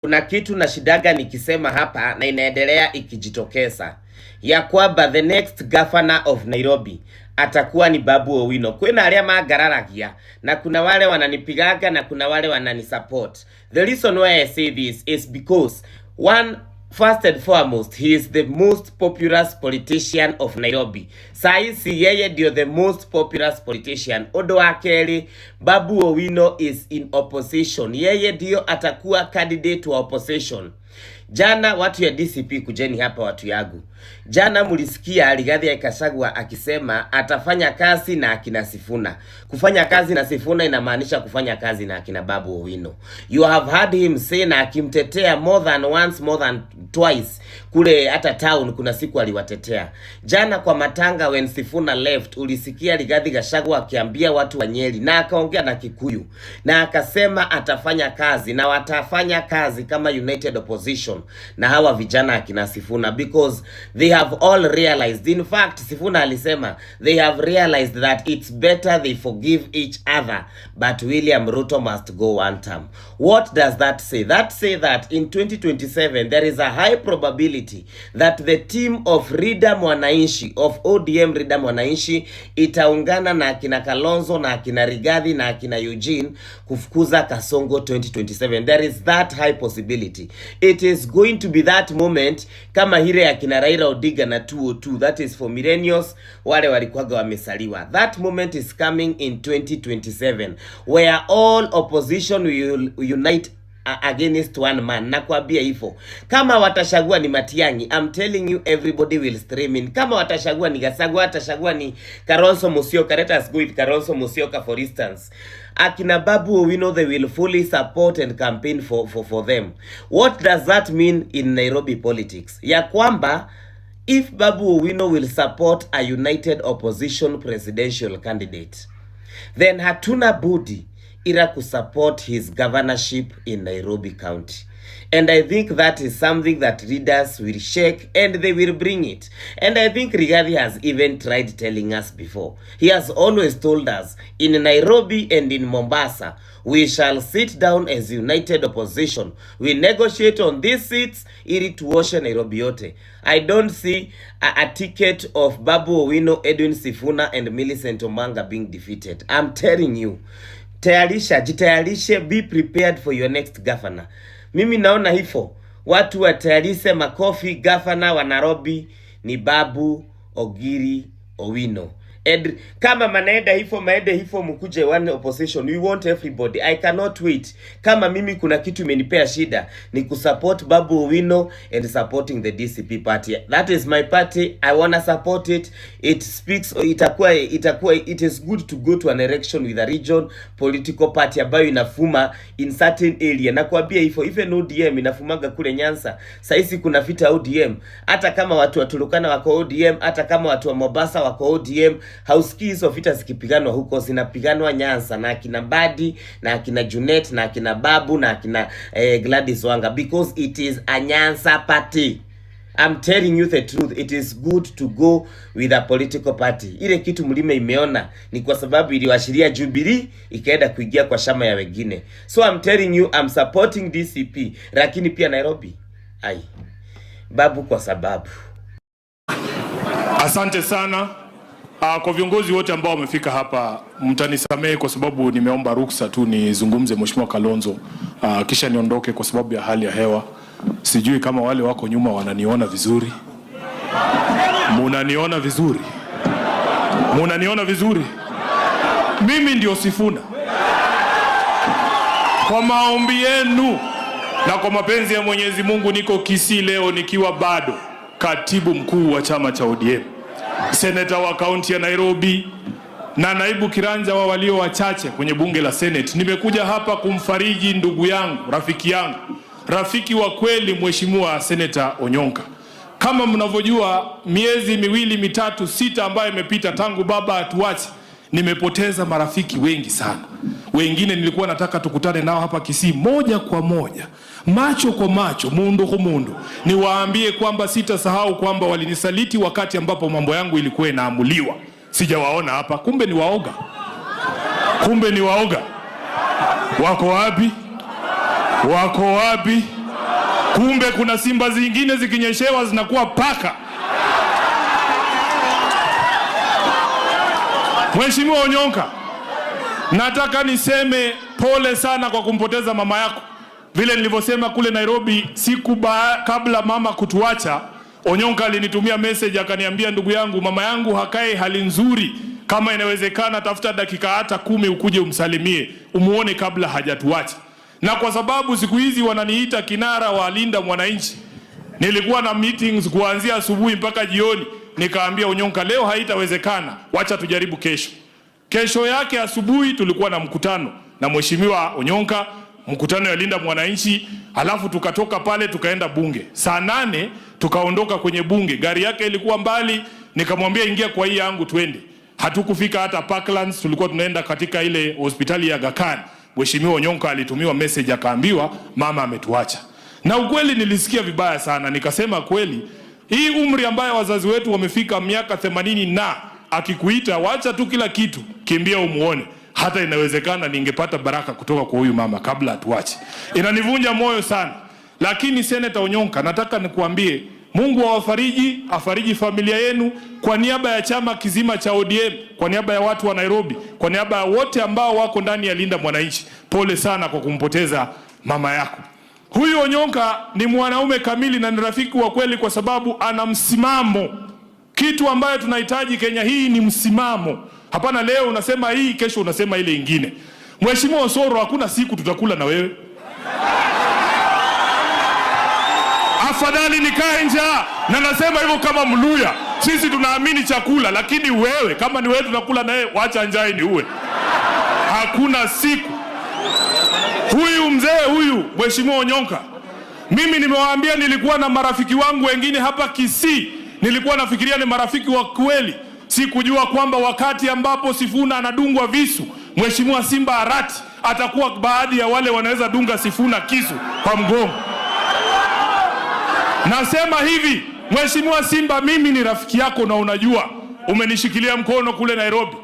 Kuna kitu nashindaga nikisema hapa na inaendelea ikijitokeza ya kwamba the next governor of Nairobi atakuwa ni Babu Owino. Kwina aria mangararagia na kuna wale wananipigaga na kuna wale wananisupport. The reason why I say this is because, one, first and foremost, he is the most popular politician of Nairobi. Saisi yeye ndio the most popular politician. Ũndũ wa kerĩ, Babu Owino is in opposition. Yeye ndio atakuwa candidate wa opposition. Jana watu ya DCP, kujeni hapa watu yangu. Jana mulisikia Rigathi Gachagua akisema atafanya kazi na akina Sifuna. Kufanya kazi na Sifuna inamaanisha kufanya kazi na akina Babu Owino. You have heard him say na akimtetea more than once, more than twice. Kule hata town kuna siku aliwatetea. Jana kwa matanga when Sifuna left, ulisikia Rigathi Gachagua akiambia watu wa Nyeri na akaongea na Kikuyu na akasema atafanya kazi na watafanya kazi kama united opposition na hawa vijana akina Sifuna because they have all realized. In fact, Sifuna alisema they have realized that it's better they forgive each other, but William Ruto must go one term. What does that say? That say that in 2027 there is a high probability that the team of Linda Mwananchi, of ODM Linda Mwananchi, itaungana na akina Kalonzo na akina Rigathi na akina Eugene kufukuza Kasongo 2027. There is that high possibility. It is going to be that moment kama ile ya kina Raila Odinga na 202, that is for millennials wale walikuwaga wamesaliwa. That moment is coming in 2027 where all opposition will unite against one man. Nakwambia hivyo, kama watachagua ni Matiang'i, I'm telling you, everybody will stream in. Kama watachagua ni Gachagua, watachagua ni Kalonzo Musyoka, let us go with Kalonzo Musyoka, for instance, akina Babu Owino, they will fully support and campaign for them. What does that mean in Nairobi politics? Ya kwamba if Babu Owino will support a united opposition presidential candidate, then hatuna budi ila kusupport his governorship in Nairobi County. And I think that is something that leaders will shake and they will bring it. And I think Rigathi has even tried telling us before. He has always told us in Nairobi and in Mombasa, we shall sit down as united opposition. We negotiate on these seats ili tuoshe Nairobi yote. I don't see a ticket of Babu Owino, Edwin Sifuna and Millicent Omanga being defeated. I'm telling you. Tayarisha, jitayarishe, be prepared for your next governor. Mimi naona hivyo, watu watayarishe makofi. Governor wa Nairobi ni Babu Ogiri Owino. And kama manaenda hivyo, maende hivyo, mkuje one opposition. We want everybody. I cannot wait. Kama mimi kuna kitu imenipea shida ni kusupport Babu Owino and supporting the DCP party. That is my party. I wanna support it. It speaks, itakuwa it is good to go to an election with a region political party ambayo inafuma in certain area. Nakwambia hivyo, even ODM inafumaga kule Nyanza. Saisi kuna vita ODM. Hata kama watu wa Turkana wako ODM, hata kama watu wa Mombasa wako ODM, hausikii hizo vita zikipiganwa huko, zinapiganwa Nyanza na akina Mbadi na akina Junet na akina Babu na akina Gladys Wanga because it is a Nyanza party. I'm telling you the truth, it is good to go with a political party. Ile kitu mlima imeona ni kwa sababu iliwashiria Jubilee ikaenda kuingia kwa chama ya wengine. So I'm telling you, I'm supporting DCP, lakini pia Nairobi. Ai. Babu kwa sababu. Asante sana. Kwa viongozi wote ambao wamefika hapa, mtanisamehe kwa sababu nimeomba ruksa tu nizungumze, Mheshimiwa Kalonzo, kisha niondoke kwa sababu ya hali ya hewa. Sijui kama wale wako nyuma wananiona vizuri. Munaniona vizuri? Munaniona vizuri? Mimi ndio Sifuna. Kwa maombi yenu na kwa mapenzi ya Mwenyezi Mungu niko Kisii leo nikiwa bado katibu mkuu wa chama cha ODM, seneta wa kaunti ya Nairobi na naibu kiranja wa walio wachache kwenye bunge la Senate. Nimekuja hapa kumfariji ndugu yangu, rafiki yangu, rafiki wa kweli, Mheshimiwa Seneta Onyonka. Kama mnavyojua, miezi miwili mitatu sita ambayo imepita tangu baba atuache, nimepoteza marafiki wengi sana. Wengine nilikuwa nataka tukutane nao hapa Kisii moja kwa moja, macho kwa macho, mundu kwa mundu, niwaambie kwamba sitasahau kwamba walinisaliti wakati ambapo mambo yangu ilikuwa inaamuliwa. Sijawaona hapa, kumbe ni waoga, kumbe ni waoga. Wako wapi? Wako wapi? Kumbe kuna simba zingine zikinyeshewa zinakuwa paka. Mheshimiwa Onyonka, nataka niseme pole sana kwa kumpoteza mama yako. Vile nilivyosema kule Nairobi siku kabla mama kutuacha, Onyonka alinitumia message akaniambia, ndugu yangu, mama yangu hakae hali nzuri, kama inawezekana tafuta dakika hata 10 ukuje umsalimie, umuone kabla hajatuacha. Na kwa sababu siku hizi wananiita kinara wa Linda Mwananchi, nilikuwa na meetings kuanzia asubuhi mpaka jioni. Nikaambia Onyonka, leo haitawezekana, wacha tujaribu kesho. Kesho yake asubuhi tulikuwa na mkutano na Mheshimiwa Onyonka, mkutano ya Linda Mwananchi, alafu tukatoka pale tukaenda bunge. Saa 8 tukaondoka kwenye bunge, gari yake ilikuwa mbali, nikamwambia ingia kwa hii yangu twende. Hatukufika hata Parklands, tulikuwa tunaenda katika ile hospitali ya Aga Khan. Mheshimiwa Onyonka alitumiwa message akaambiwa mama ametuacha. Na ukweli nilisikia vibaya sana, nikasema kweli hii umri ambayo wazazi wetu wamefika miaka 80 na akikuita wacha tu kila kitu, kimbia umuone. Hata inawezekana ningepata baraka kutoka kwa huyu mama kabla atuache. Inanivunja moyo sana. Lakini Senator Onyonka, nataka nikuambie Mungu awafariji, afariji familia yenu kwa niaba ya chama kizima cha ODM, kwa niaba ya watu wa Nairobi, kwa niaba ya wote ambao wako ndani ya Linda Mwananchi. Pole sana kwa kumpoteza mama yako. Huyu Onyonka ni mwanaume kamili na ni rafiki wa kweli kwa sababu ana msimamo. Kitu ambayo tunahitaji Kenya hii ni msimamo. Hapana leo unasema hii, kesho unasema ile ingine. Mheshimiwa Osoro, hakuna siku tutakula na wewe. Afadhali nikae njaa, na nasema hivyo kama Mluya. Sisi tunaamini chakula, lakini wewe kama ni wewe tunakula na wewe, wacha njaa iniue. Hakuna siku. Huyu mzee huyu Mheshimiwa Onyonka, mimi nimewaambia, nilikuwa na marafiki wangu wengine hapa Kisii, nilikuwa nafikiria ni marafiki wa kweli. Sikujua kwamba wakati ambapo Sifuna anadungwa visu, Mheshimiwa Simba Arati atakuwa baadhi ya wale wanaweza dunga Sifuna kisu kwa mgongo. Nasema hivi, Mheshimiwa Simba, mimi ni rafiki yako na unajua umenishikilia mkono kule Nairobi,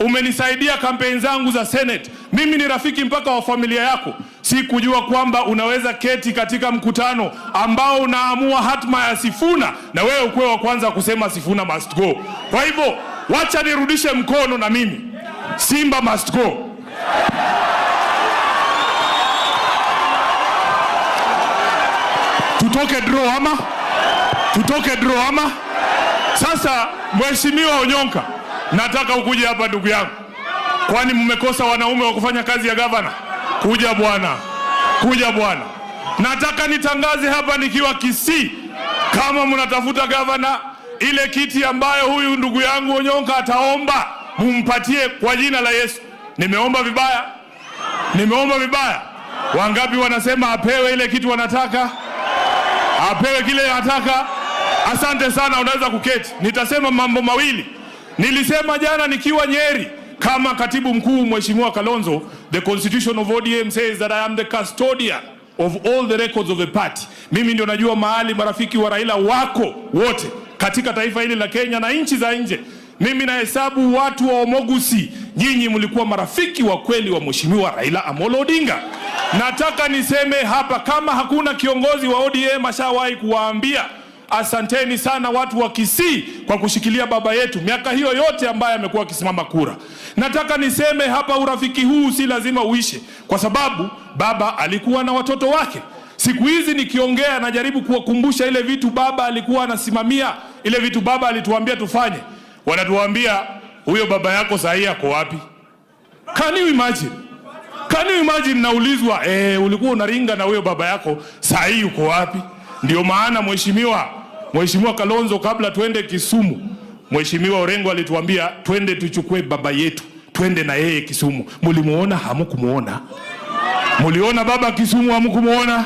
umenisaidia kampeni zangu za Senate. Mimi ni rafiki mpaka wa familia yako. Sikujua kwamba unaweza keti katika mkutano ambao unaamua hatma ya Sifuna na wewe ukuwe wa kwanza kusema Sifuna must go. Kwa hivyo wacha nirudishe mkono na mimi, Simba must go. Tutoke draw ama? Tutoke draw ama? Sasa Mheshimiwa Onyonka, nataka ukuje hapa ndugu yangu. Kwani mmekosa wanaume wa kufanya kazi ya gavana? Kuja bwana, kuja bwana. Nataka nitangaze hapa nikiwa Kisii, kama mnatafuta gavana, ile kiti ambayo huyu ndugu yangu Onyonka ataomba, mumpatie kwa jina la Yesu. Nimeomba vibaya? Nimeomba vibaya? Wangapi wanasema apewe ile kitu wanataka? Apewe kile anataka. Asante sana, unaweza kuketi. Nitasema mambo mawili. Nilisema jana nikiwa Nyeri kama katibu mkuu Mheshimiwa Kalonzo, the constitution of ODM says that I am the custodian of all the records of the party. Mimi ndio najua mahali marafiki wa Raila wako wote katika taifa hili la Kenya na nchi za nje. Mimi nahesabu watu wa Omogusi, nyinyi mlikuwa marafiki wa kweli wa Mheshimiwa Raila Amolo Odinga. Nataka niseme hapa, kama hakuna kiongozi wa ODM ashawahi kuwaambia asanteni sana watu wa Kisii kwa kushikilia baba yetu miaka hiyo yote ambaye amekuwa akisimama kura. Nataka niseme hapa, urafiki huu si lazima uishe, kwa sababu baba alikuwa na watoto wake. Siku hizi nikiongea najaribu kuwakumbusha ile vitu baba alikuwa anasimamia, ile vitu baba alituambia tufanye. Wanatuambia huyo baba yako sahi ako wapi? Can you imagine? Can you imagine? Naulizwa, ulikuwa unaringa na huyo baba yako, sahi yuko wapi? Ndio maana Mheshimiwa Kalonzo, kabla tuende Kisumu, Mheshimiwa Orengo alituambia twende tuchukue baba yetu, twende na yeye Kisumu. Mulimuona? Hamukumuona? Muliona baba Kisumu? Hamukumuona?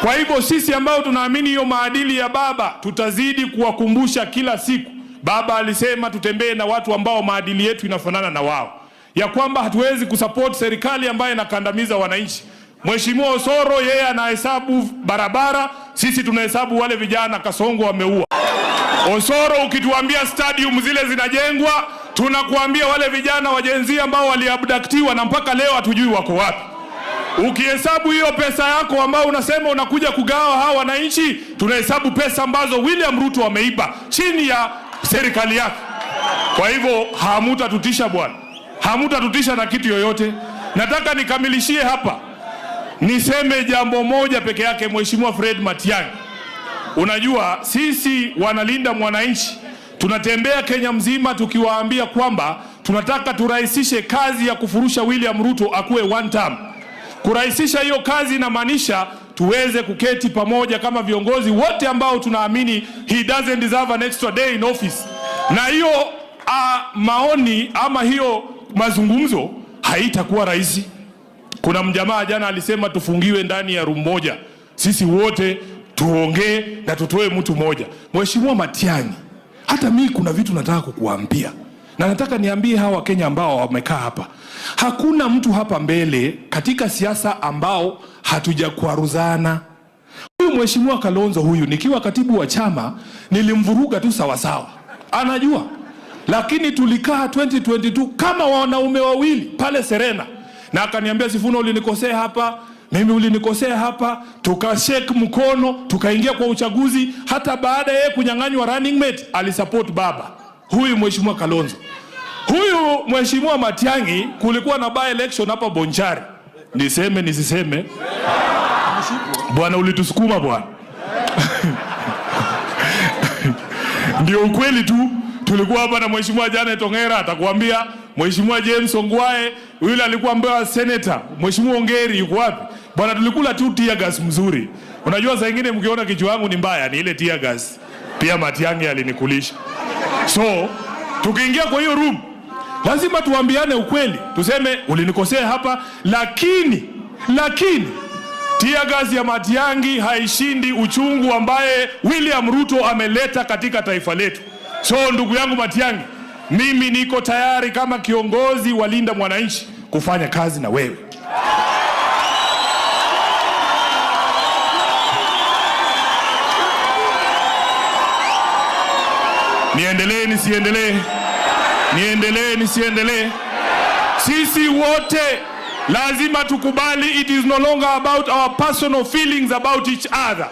Kwa hivyo sisi ambao tunaamini hiyo maadili ya baba tutazidi kuwakumbusha kila siku. Baba alisema tutembee na watu ambao maadili yetu inafanana na wao, ya kwamba hatuwezi kusupport serikali ambayo inakandamiza wananchi. Mheshimiwa Osoro yeye anahesabu barabara, sisi tunahesabu wale vijana Kasongo wameua. Osoro, ukituambia stadium zile zinajengwa, tunakuambia wale vijana wa Gen Z ambao waliabductiwa na mpaka leo hatujui wako wapi. Ukihesabu hiyo pesa yako ambayo unasema unakuja kugawa hawa wananchi, tunahesabu pesa ambazo William Ruto ameiba chini ya serikali yake. Kwa hivyo hamutatutisha bwana, hamutatutisha na kitu yoyote. Nataka nikamilishie hapa, niseme jambo moja peke yake. Mheshimiwa Fred Matiang'i, unajua sisi wanalinda mwananchi tunatembea Kenya mzima tukiwaambia kwamba tunataka turahisishe kazi ya kufurusha William Ruto akuwe one term. Kurahisisha hiyo kazi inamaanisha tuweze kuketi pamoja kama viongozi wote ambao tunaamini he doesn't deserve an extra day in office. Na hiyo maoni ama hiyo mazungumzo haitakuwa rahisi. Kuna mjamaa jana alisema tufungiwe ndani ya room moja, sisi wote tuongee na tutoe mtu mmoja. Mheshimiwa Matiang'i, hata mi kuna vitu nataka kukuambia na nataka niambie hawa Wakenya ambao wamekaa hapa, hakuna mtu hapa mbele katika siasa ambao hatujakwaruzana. Huyu Mheshimiwa Kalonzo huyu, nikiwa katibu wa chama nilimvuruga tu sawasawa, anajua, lakini tulikaa 2022 kama wanaume wawili pale Serena, na akaniambia, Sifuna, ulinikosea hapa, mimi ulinikosea hapa, tukashake mkono, tukaingia kwa uchaguzi. Hata baada ya yeye kunyang'anywa running mate alisupport baba huyu Mheshimiwa Kalonzo. Huyu Mheshimiwa Matiang'i, kulikuwa na by election hapa Bonchari, niseme nisiseme? Bwana, ulitusukuma bwana. Ndio ukweli tu. Tulikuwa hapa na Mheshimiwa Janet Ongera atakuambia, Mheshimiwa James Ongwae yule alikuwa ambaye senator, Mheshimiwa Ongeri yuko wapi? Bwana, tulikula tu tear gas mzuri. Unajua saa ingine mkiona kichwa yangu ni mbaya ni ile tear gas. Pia Matiang'i alinikulisha. So, tukiingia kwa hiyo room lazima tuambiane ukweli, tuseme ulinikosea hapa, lakini tear gas ya Matiang'i haishindi uchungu ambaye William Ruto ameleta katika taifa letu. So ndugu yangu Matiang'i, mimi niko tayari kama kiongozi wa Linda Mwananchi kufanya kazi na wewe. Niendelee nisiendelee? Niendelee nisiendelee? Sisi wote lazima tukubali it is no longer about our personal feelings about each other.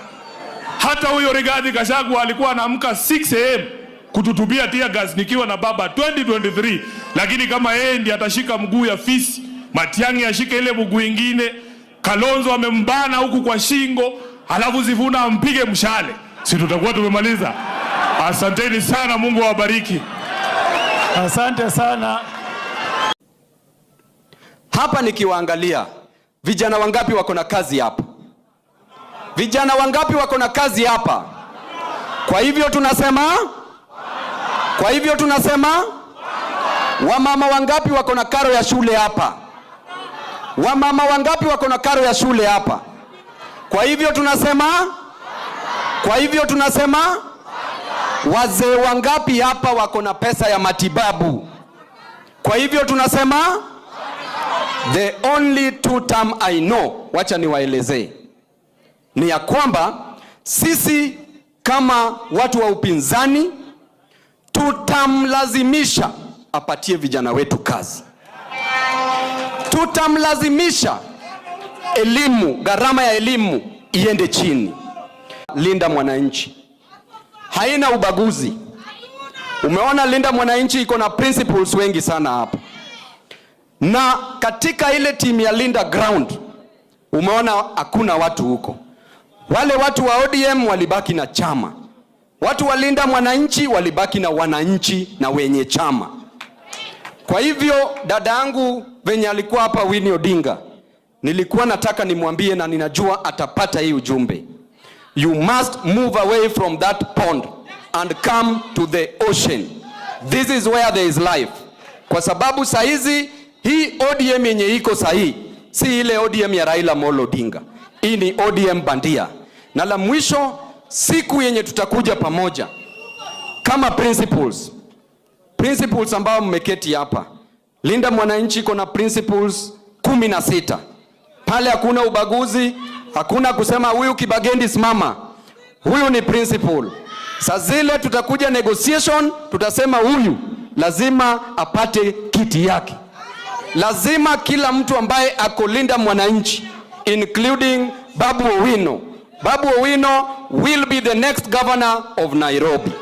Hata huyo Rigathi Gachagua alikuwa anaamka 6 a.m. kututupia tear gas nikiwa na baba 2023, lakini kama yeye ndiye atashika mguu ya fisi, Matiang'i ashike ile mguu ingine, Kalonzo amembana huku kwa shingo, halafu Sifuna ampige mshale, si tutakuwa tumemaliza? Asanteni sana, Mungu awabariki. Asante sana. Hapa nikiwaangalia vijana wangapi wako na kazi hapa? Vijana wangapi wako na kazi hapa? Kwa hivyo tunasema, kwa hivyo tunasema, wamama wangapi wako na karo ya shule hapa? Wamama wangapi wako na karo ya shule hapa? Kwa hivyo tunasema, kwa hivyo tunasema, wazee wangapi hapa wako na pesa ya matibabu? Kwa hivyo tunasema, the only two term I know, wacha niwaelezee, ni ya kwamba sisi kama watu wa upinzani tutamlazimisha apatie vijana wetu kazi, tutamlazimisha elimu, gharama ya elimu iende chini. Linda Mwananchi haina ubaguzi. Umeona Linda Mwananchi iko na principles wengi sana hapa, na katika ile timu ya Linda Ground umeona hakuna watu huko. Wale watu wa ODM walibaki na chama, watu wa Linda Mwananchi walibaki na wananchi na wenye chama. Kwa hivyo dada yangu venye alikuwa hapa Winnie Odinga, nilikuwa nataka nimwambie na ninajua atapata hii ujumbe. You must move away from that pond and come to the ocean. This is where there is life. Kwa sababu saizi hii ODM yenye iko sahi si ile ODM ya Raila Amolo Odinga. Hii ni ODM bandia. Na la mwisho, siku yenye tutakuja pamoja kama principles ambao mmeketi hapa, Linda Mwananchi iko na principles 16. Pale hakuna ubaguzi, hakuna kusema huyu Kibagendi simama, huyu ni principle. Saa zile tutakuja negotiation, tutasema huyu lazima apate kiti yake. Lazima kila mtu ambaye ako Linda Mwananchi including Babu Owino. Babu Owino will be the next governor of Nairobi.